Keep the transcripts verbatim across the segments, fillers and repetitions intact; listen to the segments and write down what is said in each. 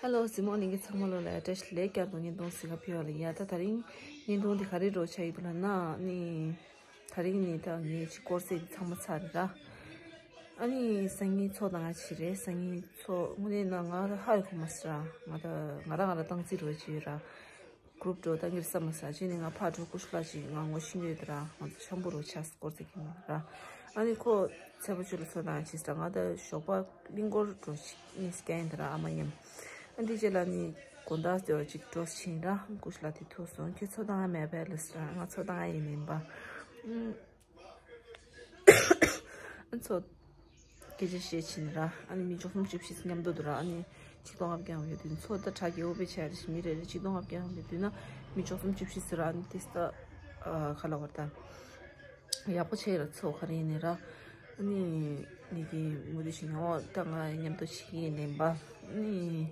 Hello གཟིགས་མོ་ལྷན་རྒྱས་ཚང་མ་ལོ་ལ་བཀྲ་ཤིས་བདེ་ལེགས། བསྐྱར་དུ་བརྙན་ཐུང་གཟིགས་ག་ཕེབས་པ་ལ་ཡ། ད་དེ་རིང་བརྙན་ཐུང་འདི་ག་རེ་རོགས་ཆགས་ཡོད་པ་ལབ་ན་ནི། དེ་རིང་ནི་ད་ངའི་ཅིག་སྐོར་ཟས་ཀྱི་ཚང་མ་ཚར་རེད་ར། ཨ་ནི་སང་ཉིན་ཚོགས་གཏང་ཡ་ཅིག་རེད། སང་ཉིན་ཚོགས་དངོས་གནས་ན་ང་ཧ་གོ་མ་སོང་ར། ང་ད་ང་རང་ང་རང་བཏང་རྩིས་རོགས་བྱས་ཡོད་ར། གུ་རུབ་འགྲོ་ད་ངེར་བསམ་མ་ས་ཅི་ནི་ང་ཕར་འགྲོ་ཀུ་ཤུ་ལ་ཅིག་ང་ངོ་ཤེས་ཡོད་ར། ང་ཚོ་ཆང་བུ་རུ་ཆགས་སྐོར་ཟེར་གྱི་མ་ར། ཨ་ནི་ཁོ་ཚེ་པོ་ཆུ་ལ་ཚོ་དང་ཅི་ས་ང་ད་ཞོགས་པ་གླིང་སྐོར་འགྲོ་ཅིག་ངས་སྐྱ་ཡིན་ད་ར་ཨ་མ་མཉམ། ཨ་འདི་རྗེས་ལ་ནི་དགོང་དག་ཟེར་བ་ཅིག་འགྲོ་ཕྱིན་ར། ཀུ་ཤུ་ལ་དེ་ཐུག་སོང་ཁྱོད་ཚོ་དང་ང་མེད་པས་ལ་ས་ར། ང་ཚོ་དང་ཡིན་མིན་པ། ཨ་ཚོ། སྐད་ཆ་བཤད་ཕྱིན་ར། ཨ་ནི་མི་བཅུ་གསུམ་བཅུ་བཞི་མཉམ་དུ་འདུག་ར། ཨ་ནི་ཆིག་སྟོང་ལྔ་བརྒྱ་ཡོད་དུས་ཚོ་ད་དྲ་རྒྱའི་འོ་བེ་ཆ་རེ་ཞིག་མི་རེ་རེ་ཆིག་སྟོང་ལྔ་བརྒྱ་ཡོད་དུས་ན་མི་བཅུ་གསུམ་བཅུ་བཞི་ཟེར་ར། ཨ་ནི་ཏིས་ད་ཁ་ལ་བར་ད་ཡག་པོ་བྱས་ར། ཚོ་ག་རེ་ཡིན་ནི་ར། ཨ་ནི་ནི་གི་མུ་དུ་ཞིག་ནི་འོ་ད་ང་མཉམ་དུ་བྱེད་ཀྱི་ཡིན་ལེན་པ། ཨ་ནི།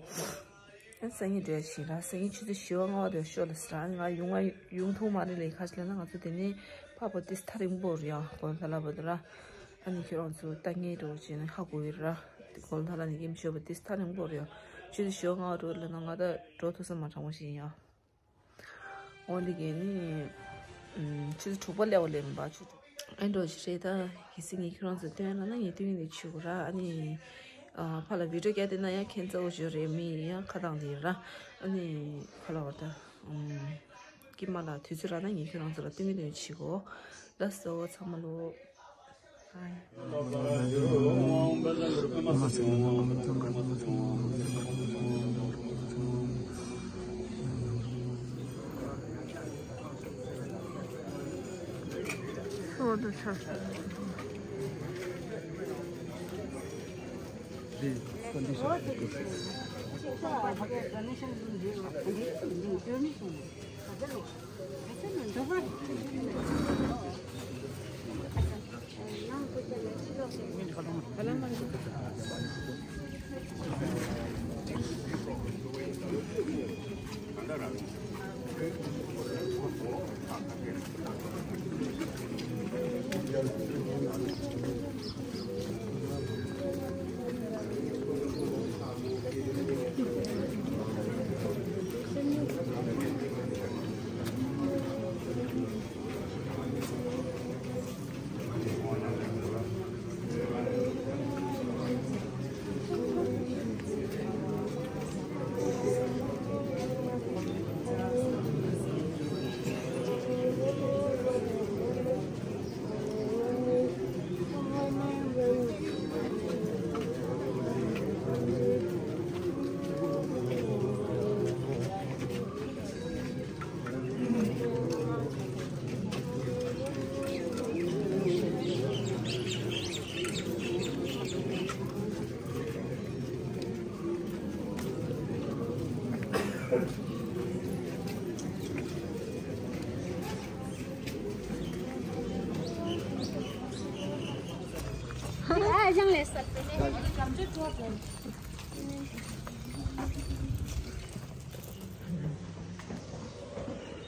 ཨ་སང་ཉིན་འགྲོ་ཡ་ཞིག་ར། སང་ཉིན་ཆུ་ཚོད་བཞི་པ་ལྔ་པ་དེ་ཤོག་ལ་ཟེར་ར། ང་ཡོང་ང་ཡོང་ཐུབ་མ་རེད་ལས་ཁ་ཅིག་ལ་ན་ང་ཚོ་དེ་ནས་ཕ་པོ་ཏིས་ཐག་རིང་པོ་རེད་ཡ། གོ་ལ་ལ་བ་དེ་ར། ཨ་ནི་ཁྱོད་རང་ཚོ་ལྟ་ངན་འགྲོ་བྱས་ན་ཧ་གོ་ཡོད་ར། གོ་ལ་ལ་ནི་ཀེམ་ཤོག་པ་ཏིས་ཐག་རིང་པོ་རེད་ཡ། ཆུ་ཚོད་བཞི་པ་ལྔ་པ་རེད་ལ་ན་ང་ད་འགྲོ་ཐུབ་ས་མ་དྲང་པོ་ཞིག་ཡིན་ཡ། འོ་འདི་གས་ནི། ཆུ་ཚོད་དྲུག་པ་སླེབས་པ་ལས་མིན་པ་ཆུ་ཚོད། ཨེ་འགྲོ་ཞིག་རེད་ད། གལ་སྲིད་ངས་ཁྱོད་རང་ཚོ་སྟོན་ལ་ན་ངས་སྟོན་ནས་ཆུ་གོ་ར། ཨ་ནི། ཕ་ལ་བི་ཌིའོ་བརྒྱབ་བསྡད་ན་ཡང་ཁྱད་མཚར་པོ་ཞིག་རེད། མི་ཡང་ཁ་བཏང་དེ་ར། ཨ་ནི། ཁ་ལ་བར་ད། ཀྱི་མ་ལ་དུས་ཚོད་རག་ན་ངས་ཁྱོད་རང་ཚོ་ལ་སྟོན་གི་སྟོན་བྱེད་གོ། ལགས་སོ་ཚང་མ་ལོ།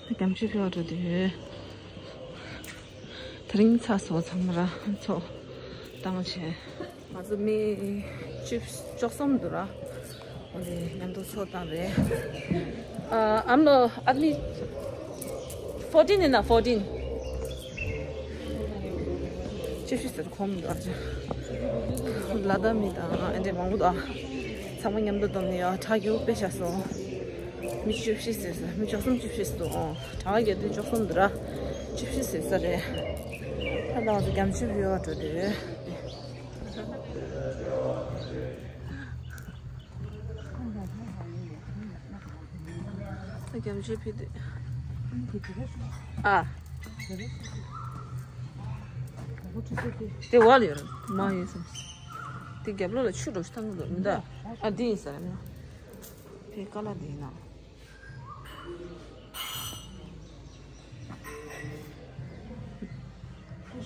རྒྱ་མཆོད་ཕེབས་འགྲོ་དུས། དེ་རིང་ཚ་སོ་ཚང་མ་ར་ཚོགས་བཏང་བྱས། ང་ཚོ་མི་བཅུ་བཅུ་གསུམ་འདུག་ར། འོ་དེ་མཉམ་དུ་ཚོགས་བཏང་རེད། ཨ་ཨམ་ལོ་ཨ་ནི་ཕོར་ཊིན་ཡིན་ན་ཕོར་ཊིན། བཅུ་བཞི་ཟེར་ཁོམ་འདུག་ཨ་ཅེ། ལ་དྭགས་མི་དང་ཨ་འདྲས་མང་པོ་འདུག་ཨ། ཚང་མ་མཉམ་དུ་བསྡོམས་ནས་ཡོད་གྲ་རྒྱུག་དཔེ་ཤ་སོང་། མི་བཅུ་བཞི་ཟེར་ས་མི་བཅུ་གསུམ་བཅུ་བཞི་ཟེར་འདུག་ཨོ། གྲངས་ཀ་རྒྱག་དུས་བཅུ་གསུམ་འདུག་ར། བཅུ་བཞི་ཟེར་ས་རེད། ད་ང་ཚོ་རྒྱ་མཆོད་ཕེབས་འགྲོ་དུས། རྒྱ་མཆོད་ཕེབས་དུས། ཨ། དེ་བ་ལ་ཡོད་ར་མ་ཡིན་སམ། དེ་རྒྱབ་ལོགས་ལ་ཆུ་འགྲོ་ཞིག་བཏང་གི་འདུག་མི་འདའ། ཨ་འདི་ཡིན་ས་རེད་ན། དེ་ཀ་ལ་འདི་ཡིན་ན།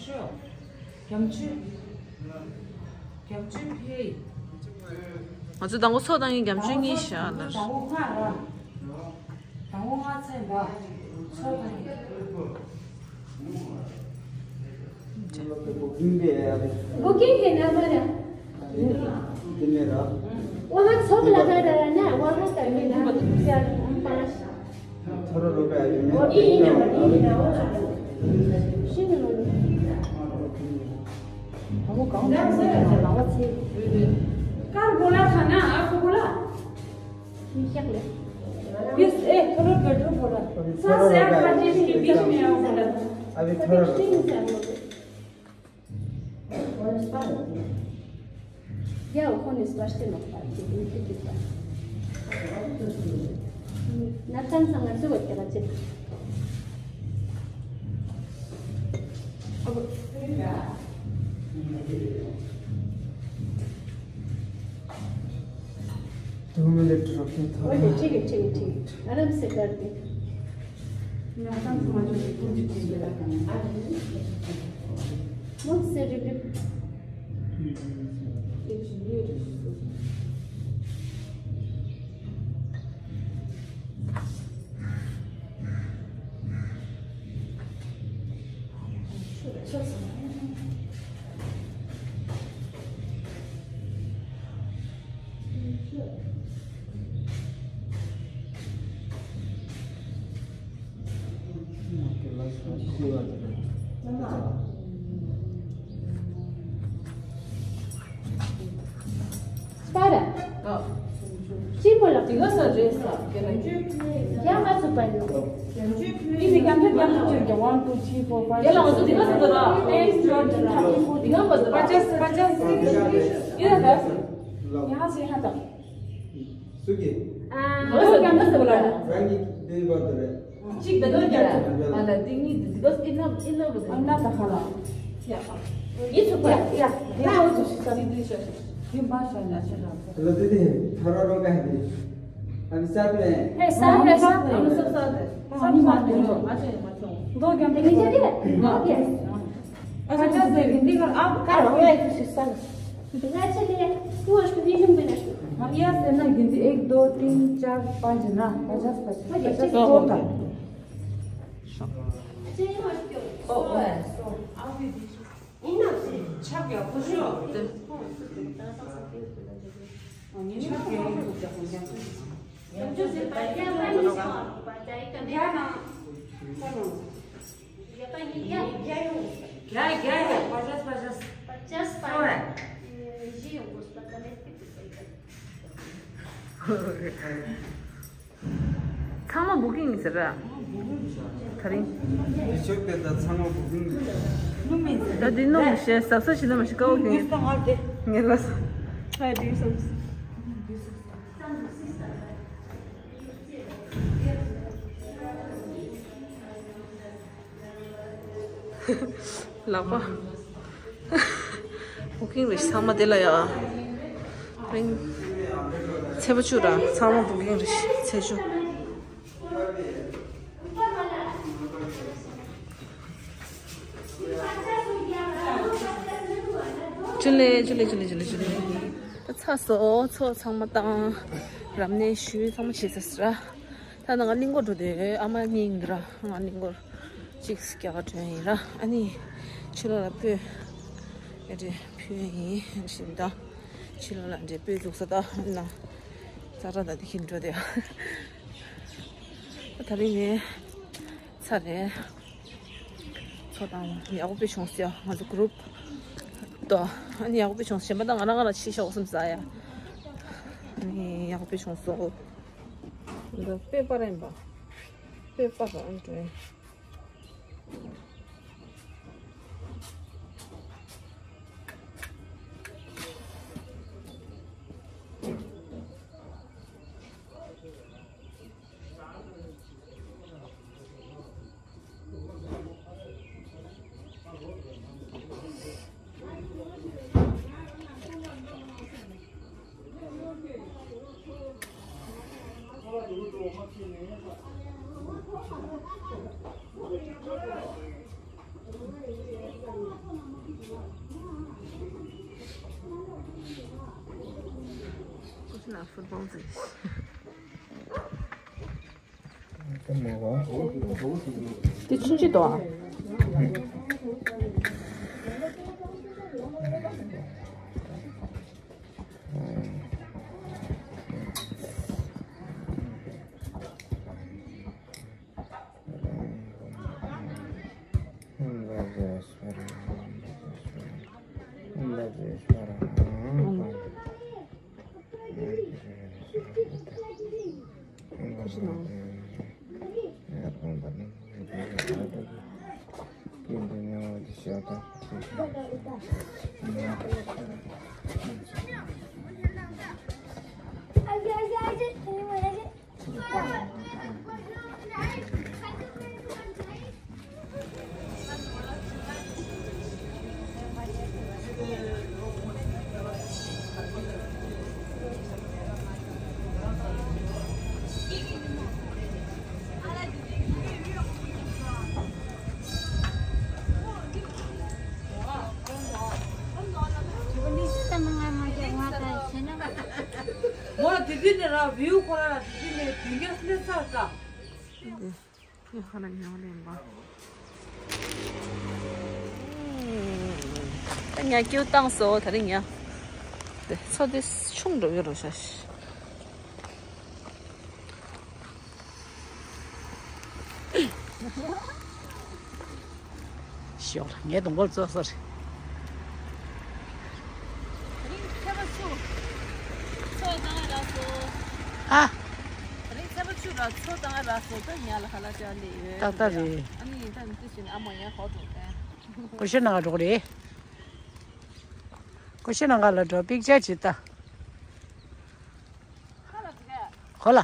ཤོ། རྒྱ་མཆོད། རྒྱ་མཆོད་ཕེབས། ང་ཚོ་དང་པོ་ཚོགས་བཏང་ཡིན་རྒྱ་མཆོད་གཉིས་བཞག་ལ། དང་པོ་ལྔ་ར། དང་པོ་ལྔ་ཚན་པ། ཚོགས་བཏང་ཡིན། Booking के नंबर है। वहाँ सब लगा रहा है ना, वहाँ དཀར་པོ་ལ་ཐ་ན་ཨ་ཁུ་པོ་ལ། མི་ཤག་ལེ། ཡེས་ཨེ་ཁོ་རོ་བེ་ཌ་རུམ་པོ་ལ། ས་སེ་ཨ་ཁ་ཅེ་ཤི་བི་ཤི་མེ་ཨ་པོ་ལ། ཨ་བི་ཐོ་ར་རོ། རྒྱལ་ཁོ་ནས་སྤར་ཏེ་ནོག་པ་ཏེ་ཡིན་ཏེ་ཏེ་པ། ན་ཁན་ཚང་ང་ཚོ་བ་ཁྱེད་ལ་ཅེ། दो मिनट रुकिए थोड़ा। ओके, ठीक है, ठीक है, ठीक है। आराम से कर दे। बहुत से रिलीफ। སྤར། ཅི་པོ་ལགས། དེ་ག་ས་རེད་ས་ཀེ་ལ་ཅུ། ཡ་ང་ཚོ་པར་ཡོད། དེ་མི་གམ་ཐུབ་གམ་ཐུབ་ཅིག་གི་one two three four five six seven eight nine ten eleven twelve thirteen fourteen དེ་ག་པར་དུ་པ་ཅས་པ་ཅས་ཡ་ད་ཡ་ཧ་ས་ཧ་ད། སུ་གི། ཨ་ང་ཚོ་གམ་ཐུབ་ས་བ་ལ། རང་གི་དེ་བར་དུ་རེད། གཅིག་བདེ་དོན་རྒྱབ་ཐུབ་ཀྱི་ཨ་ལ་འདི་གཉིས་འདི་འདི་ག་ཨིན་ནམ་ཨིན་ནམ་ཨ་ན་ད་ཁ་ལ། ཡིད་ཚུགས་པ་ཡ་ཡ་ད་འོ་ཚུགས་ཤིག་ས་འདི་འདི་ཤ་ཤ་འདི་མ་ཤ་ན་ཤ་ལ། ལ་དེ་དེ་ཐ་ར་རོ་ག་འདི་ཨ་ནི་ས་ནས། ཧེ་ས་ཧེ་ས་ཨ་ནི་ས་ས་དེ་ས་ནི་མ་དེ་ལོ་ཨ་ཅེ་མ་ཐོང་། མདོ་རྒྱབ་དེ་ནི་ཅེ་དེ་ལ་ཡ། ཨ་ཅེ་ས་དེ་འདི་ག་ཨ་ཀ་ར་ཨ་ཡ་ཚུགས་ཤིག་ས་ལ། ང་ཚོ་དེ་ཏུ་བ་ཤུ་དེ་ལུང་པའི་ན་ཤུ། ང་ཡ་ཟེར་ན་གི་འདི་ཨེག་དོ་ཏིན་ཅར་པ་ཇི་ན་པ་ཇ་པ་ཇ་པ་ཇ་སོ་ཏ། ཨ་ཅེ་ཡ་མ་ཤུ་ཀྱོ། ཨོ་ཨོ་ཡ་སོ། ཨ་བི་དི་ཤུ། ཡིན་ན་ཟེར་ཆབ་ཀྱ་བུ་ཤོ། ཨ་ཉི་ཆབ་ཀྱ་ཡིན་དུ་ཀྱ་ཧོ་ཀྱ་ཧོ། ཡང་ཅོ་ཟེར་པ་ཡ་པ་ཉི་ཤོ་པ་ཇ་ཡི་ཀ་ཡ་ན། ཡ་པ་ཉི་ཡ་ཡ་ཡོང་། ཡ་ཡ་ཡ་པ་ཇ་པ་ཇ། པ་ཇ་པ་ཇ། ཨོ་ཡ། ཡི་ཡོང་གོ་སྤ་ཀ་མེད་ཀི་ཏུ་པ་ཡི་ཀ། ཚང་མ་བུ་ཀིང་ཡིན་ཟེར་ར། ད་རིང་། མི་ཆོག་པའི་ད་ཚང་མ་བུ་ཀིང་ཡིན། ད་འདི་ནོ་མི་ཤེས་ཟབ་ས་ཞིག་ན་མ་ཤི་ཀའོ་ཀིང་། ངེ་ལ་ས། ཧ་དེ་སོང་། ལག་པ། བུ་ཀིང་རེད་ཚང་མ་དེ་ལ་ཡ། རིང་། ཚེས་པ་བཅུ་ར་ཚང་མ་བུ་ཀིང་རེད་ཚེས་བཅུ། ཅུ་ལེ་ཅུ་ལེ་ཅུ་ལེ་ཅུ་ལེ་ཅུ་ལེ། ད་ཚ་སོ་ཚོ་ཚང་མ་བཏང་། རབ་གནས་ཞུས་ཚང་མ་བྱས་ཚར་སི་ར། ད་ནང་གླིང་སྐོར་འགྲོ་དེ་ཨ་མ་གཉིས་ཡིན་འདི་ར་ང་གླིང་སྐོར་གཅིག་སྐྱ་ག་དྲན་ཡིན་ར་ཨ་ནི་ཕྱི་ལོགས་ལ་སྤོས་ཨེ་འདྲེ་ཕུལ་ཡིན་ཞིམ་ད་ཕྱི་ལོགས་ལ་འདྲེ་སྤོས་འཛུགས་ས་ད་ཨ་ན་ཙ་ར་ད་དེ་ཁྱིམ་འགྲོ་དེ་ཨ་ད་རིང་ནས་ཚ་རེད། ཚོ་དང་ཡག་པོ་བྱུང་སོང་ང་ཚོ་གུ་རུབ་ཏོ་ཨ་ནི་ཡག་པོ་བྱུང་སོང་གཞན་པ་ད་ང་རང་ང་རང་ཕྱི་ཤོག་སེམས་ས་ཡ་ཨ་ནི་ཡག་པོ་བྱུང་སོང་། འདི་དཔེ་པར་ཡིན་པ། དཔེ་པར་རང་འགྲོ་ཡིན། ཕུཊ་བོལ་འཛིན། དེ་ཆུང་ཆུང་དོ། ང་དེ་དུས་ནས་ར་བིའུ་ཁོ་ར་ལ་དེ་དུས་ནས་དུས་རྒྱ་སླེབས་ཚར་ད། ཡ་ཧ་ན་ཉང་ལེན་པ། ད་ཉ་ཀྱུ་བཏང་སོ་ད་རིང་ཉ། དེ་ཚོ་དེ་ཆུང་འགྲོ་ཡོད་རོ་ཤ་ཤ། ཤོག་ལ་ངའི་གདོང་པར་ཙོག་ས་རེད། ཨ། ད་ལྟ་རེད། ཀོ་ཤེ་ནང་འགྲོ་རེད། ཀོ་ཤེ་ནང་ལ་འགྲོ་པིག་ཅར་ཅིག་ལྟ། ཧོ་ལ།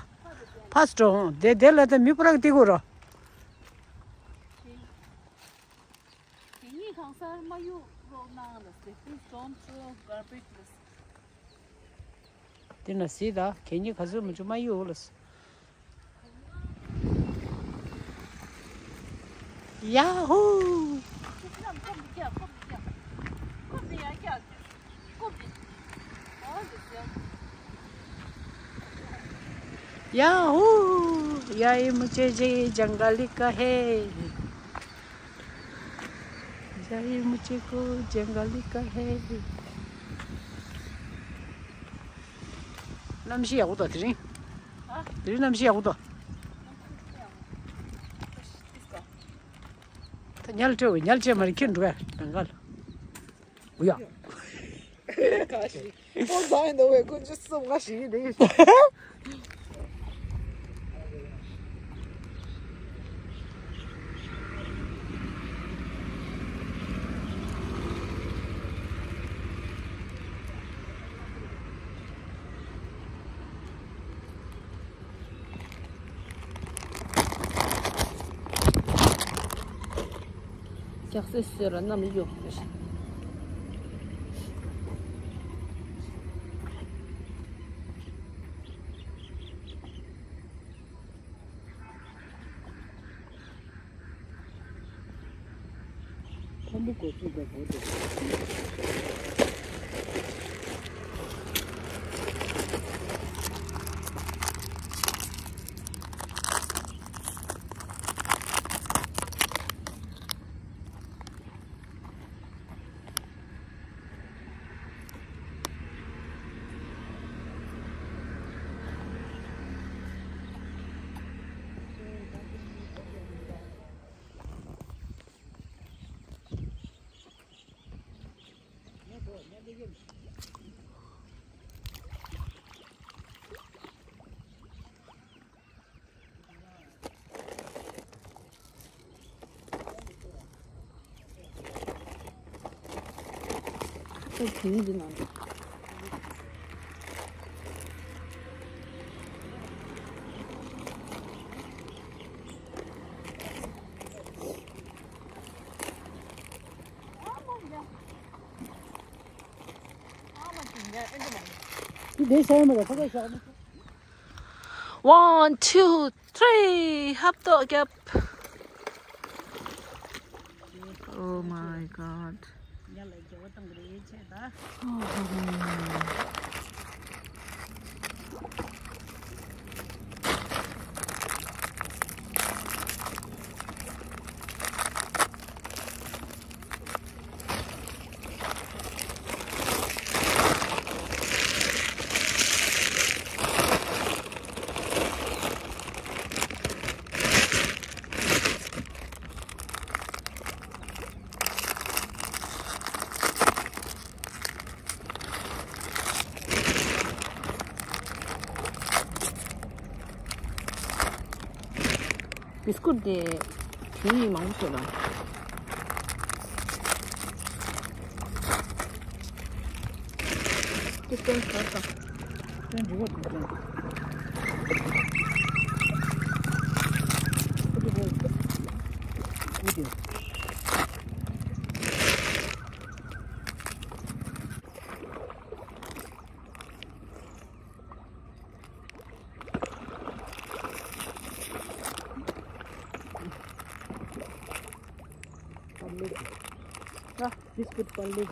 ཕ་སི་ཏྲོ་དེ་དེ་ལ་ད་མི་པུ་རག་ཏི་གུ་རོ། གད་སྙིགས་གང་སར་མ་གཡུག་རོགས་གནང་ལ་ཟེར། Please don't throw garbage ལ་ཟེར། དེ་ན་སི་ད་གད་སྙིགས་ག་ཚོད་མ་བྱུང་མ་གཡུག་ལ་ཟེར། ཡ་ཧུ། या हू, या ये मुझे जे जंगल का है, या ये मुझे को जंगल का है। གནམ་གཤིས་ཡག་པོ་འདུག་དེ་རིང་། ཨ། དེ་རིང་གནམ་གཤིས་ཡག་པོ་འདུག་ད་ཉལ་སྤྲོ་བའི་ཉལ་ཆས་མ་རེད་ཁྱེར་འགྲོ་ཡ་ལང་ཀ་ལ། འུ་ཡ། ཁ་ཞིག་ཁོང་ཚང་ཡིན་འདུག་བས་དཀོན་མཆོག་གསུམ་ང་ཞིག་ཡིན་ནི། རྒྱག་སེ་སེ་ར་ནམ་ཡོད། ཁམ་བུ་གོ་ཚུགས་པ་གོ་འདུག་ད་དེ་ནི་འདི་ནང་དུ། འདི་བྱས་མ་རེད་ཁོ་ཚོ་བཞག་ནས། One, two, three. ཧབ་ཏོག་རྒྱབ། Oh my God. ཉ་ལ་རྒྱལ་བ་བཏང་གི་རེད་ཆེ་ད། བི་སི་ཀུཊ་དེ་དེ་ཡིན་མང་པོ་ཡོད་ལ། དེ་སྟོན་ག་ས། སྟོན་འགྲོ་བ་དེ་སྟོན། ཨུ་དེ་བོ། ཨུ་དེ། ཨ་བི་སི་ཀུཊ་པར་ལེ། དེ་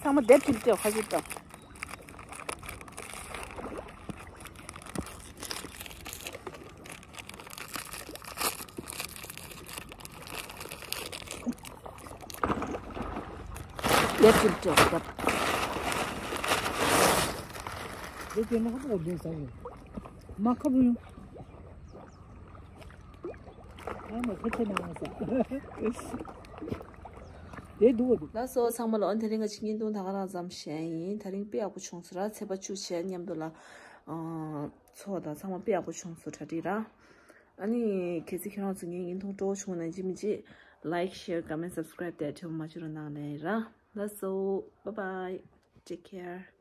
ཚང་མ་སྡེབ་གཅིག་ལ་སྤྲད་ཁ་ཤས་ལྟ། ཡར་ཅིག་ཅོག་ཡར། དེ་དེ་ནི་ཧ་པོ་གོ་དུང་ས་ཡིན། མ་ཁ་བུ་ཡོང་། ཨ་མ་ཁ་ཆེ་ན་ས། དེ་དུ་བ་དུ། ལགས་སོ་ཚང་མ་ལ། འོན་དེ་རིང་གི་ཆིག་བརྙན་ཐུང་ད་ག་རང་ཙམ་བཞག་ཡིན། དེ་རིང་དཔེ་ཡག་པོ་བྱུང་སོང་ར། ཚེས་པ་བཅུ་བྱས་མཉམ་དུ་ལ། ཨ། ཚོགས་དང་ཚང་མ་དཔེ་ཡག་པོ་བྱུང་སོང་། གྲ་སྒྲིག་ར། ཨ་ནི་གལ་སྲིད་ཁྱེད་རང་ཚོ་ངའི་བརྙན་ཐུང་སྤྲོ་བོ་བྱུང་ན་ཅི་མི་ཅི། Like, share, comment, subscribe དེ་བྲེལ་བ་མ་བྱེད་རོགས་གནང་ལེ་ར། ལགས་སོ། Bye bye. Take care.